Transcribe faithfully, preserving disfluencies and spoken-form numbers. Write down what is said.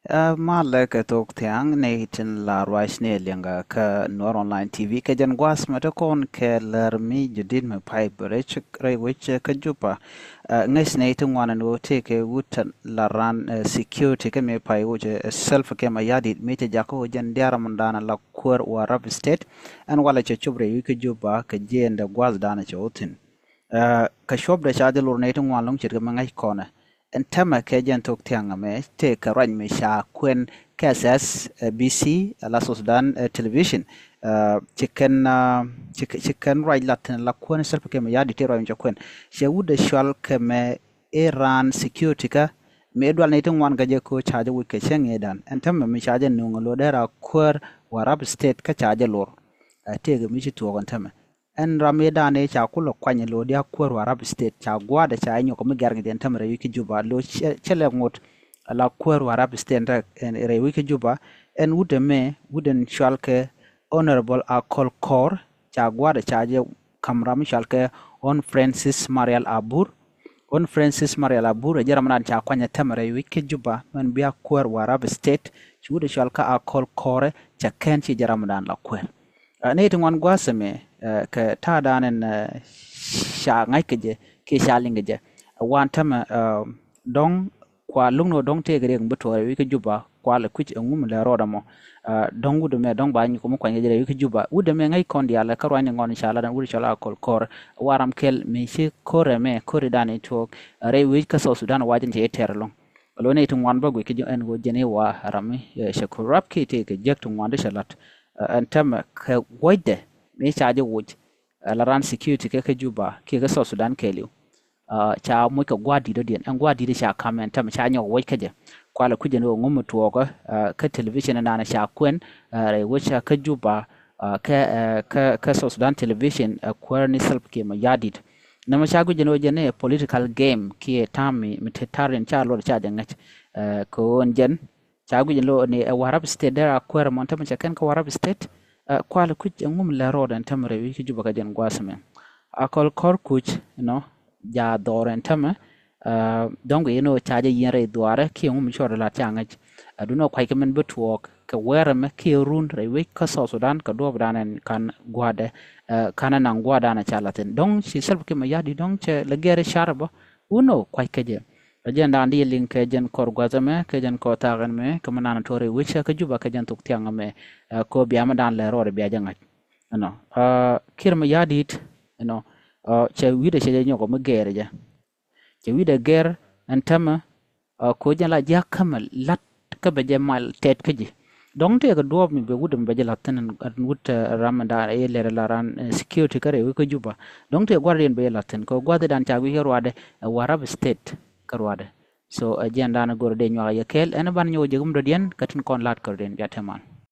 Ɛ malɛ kɛ thok thiaŋ ni tin la ruac ni liŋga kä Nuer Online T V kɛ jɛn guas mɛ te kɔn kɛ lär mi jadid mɛ pay bɛ rɛy wec kä Juba. Ɛ ŋäc ni ti ŋuan ni wä tëë kɛ wut la ran security kɛ mi pay wec ɛ Salva Kiir Mayardit mi cɛ jakä wä jɛn diaram dan la kuäär Warrap State. Ɛn walɛ cɛ cop rɛy wec kä Juba kɛ jiɛn dɛ guas dan cɛ wä thin. Ɛ kɛ cuɔpdɛ ca jɛ lor ni ti ŋuan loŋ ce̱tkɛ mi ŋäc kɔnɛ. Ɛn täämɛ kɛ jɛn thok thiaŋ ɛmɛ tëë kɛ ruac mi ca kuɛn kɛ S B C, ɛ la South Sudan ɛ television. Ɛ ci kɛn ɛ ci kɛn ruac la thin la kuɛn Salva Kiir Mayardit tëë ruac mi ca kuɛn. Cɛ wut dee cual kɛ mɛ iran security kä mi dual ni ti ŋuan kɛ jɛ ko ca jɛ wut kɛ cäŋ idan. Ɛn täämɛ mi ca jɛ nuŋ ɛ lo̱r dee ra kuäär Warrap State kä ca jɛ lor. Ɛ tëëkɛ mi ci thuɔɔk ɛn täämɛ. Ɛn ram mi dan i̱ ca kulɛ kuany lo̱ dia kuäär Warrap State ca gua̱a̱dɛ ca inyɔk mi gɛr ŋi̱diɛn tämɛ rɛy wi̱c kä Juba lo̱ cɛ lɛ ŋot. La kuäär Warrap State rɛy wi̱c kä Juba. Ɛn wut ɛmɛ wut ɛn cual kɛ Honorable Akol Kor ca gua̱a̱dɛ ca jɛ kam ram mi cual kɛ Hon Francis Marial Abur. Hon Francis Marial Abur ɛ jɛ ram dan ca kuany ɛ tämɛ rɛy wi̱c kä Juba mɛn bia kuäär Warrap State. Ci wut ɛ cual kä Akol Kor ca kɛn ci jɛ ram dan la kuäär. Ɛ nɛy ti ŋuan gua̱a̱th ɛmɛ ɛ kɛ ta̱a̱ da̱a̱n ɛn ɛ ca ŋa̱c kɛ jɛ kiɛ ca liŋ kɛ jɛ. Ɛ wan tämɛ ɛ dɔ̱ŋ kua luŋni ɣöö dɔ̱ŋ tëëkɛ riɛk mi bi tuɔɔk rɛy wi̱c kä Juba kua lɛ kui̱c ɛŋu mi lɛ rɔɔdɛ mɔ. Ɛ dɔ̱ŋ wut ɛmɛ dɔ̱ŋ ba nyuku mi kuany kɛ jɛ rɛy wi̱c kä Juba. Wut ɛmɛ ŋäc kɔn diaal ɛ kä ruanyni ŋɔn ca lat ɛn wut cɔl Akol Kor. Ɛ waram kɛl mi ci ko̱r ɛmɛ ko̱ri da̱a̱n i̱ tuɔɔk rɛy wi̱c kä South Sudan wac in cɛ i̱ tɛr ɛlɔ̱ŋ. Ɛ lo̱n i̱ ti ŋuan bä guic kä jɛ ɛn ɣöö jɛn i̱ wa ram mi cɛ ko̱r rap kiɛ tëëkɛ jiäk ti ŋuan ti cɛ lat. Ɛn tämɛ kɛ wuɔcdɛ mi ca jɛ wuc. Ɛ la ran security kɛ kä Juba kiɛ kä South Sudan kɛɛliw. Ca muc kɛ gua̱a̱r di̱t ɔ diɛn ɛn gua̱a̱r di̱t ca kam ɛn tämɛ ca nyɔk wuɔc kä jɛ. Kualɛ kui̱c ɛn ɣöö ŋuɔ̱m mi tuɔɔkä kä television ɛn danɛ ca kuɛn rɛy wec kä Juba. Kä kä South Sudan television ɛ kuäär ni Salva Kiir Mayardit. Nɛmɛ ca guic ɛn ɣöö jɛn ɛ political game kiɛ ta̱a̱ mi mi te ta̱a̱r diɛn ca luɔt ca jɛ ŋäc. Kɛ ɣöö ɛn jɛn ca guic ɛn lo̱ ni ɛ Warrap State dee ra kuäär ɛmɔ ɛn tämɛ cɛ kɛn kä Warrap State. Ɛ kualɛ kui̱c ɛŋu mi lɛ rɔɔdɛ ɛn tämɛ rɛy wi̱c kä Juba kä jɛn gua̱a̱th ɛmɛ. Akol Kor kuc ɛnɔ ja dhɔr ɛn tämɛ. Ɛ dɔ̱ŋ guic ɛn ɣöö ca jɛ yiɛn rɛy dhuaarɛ kiɛ ɛŋu mi cuɔt ɛ lat ca ŋäc. Ɛ duundɛ kuackɛ min bi tuɔɔk kɛ wɛɛr ɛmɛ kiɛ run rɛy wi̱c kä South Sudan kɛ duɔɔp dan ɛn kan gua̱a̱dɛ. Ɛ kan ɛ naŋ gua̱a̱r dan ɛ ca la̱thin dɔ̱ŋ ci Salva Kiir Mayardit dɔ̱ŋ cɛ lɛ gɛɛr car bä. Wun ɔ kuackɛ jɛ. Ɛ jɛn dan di liŋ kɛ jɛn kɔr gua̱th ɛmɛ kɛ jɛn kɔr thaak ɛmɛ kɛ mi nan tuɔɔri wi̱c kä Juba kɛ jɛn thok thiaŋ ɛmɛ. Ɛ kɛ ɣöö bia mi dan lɛ rɔɔdɛ bia jɛ ŋa̱c. Ɛnɔ ɛ Kiir Mayardit ɛnɔ ɛ cɛ wi̱cdɛ cɛ jɛ nyɔk ɔ mi gɛɛr jɛ. Cɛ wi̱cdɛ gɛɛr ɛn tämɛ ɛ kɛ ɣöö jɛn la jia̱k kämɛ la̱t kä bɛ jɛ mal tɛt kä ji̱. Dɔ̱ŋ tëëkɛ duɔ̱ɔ̱p mi bɛ wut ɛmɛ bɛ jɛ la̱th thi̱n ɛn wut ɛ ram ɛn da̱a̱n ɛ lɛr ɛ la ran ɛ security kä rɛy wi̱c kä Juba. Dɔ̱ŋ tëëkɛ gua̱th diɛn bɛ jɛ la̱th thi̱n kɛ ɣöö gua̱th ɛ dan ca wi̱c kä ruaadɛ ɛ Warrap State kä ruaadɛ. So ɛ jiɛn dan ɛ go̱r ɛ dee nyuak ɛ yɛ kɛɛl ɛn ɛ ban nyɔk ɛ jɛ kä mudɔ̱diɛn kä tin kɔn la̱t kɛ rɔ̱diɛn bia te mal.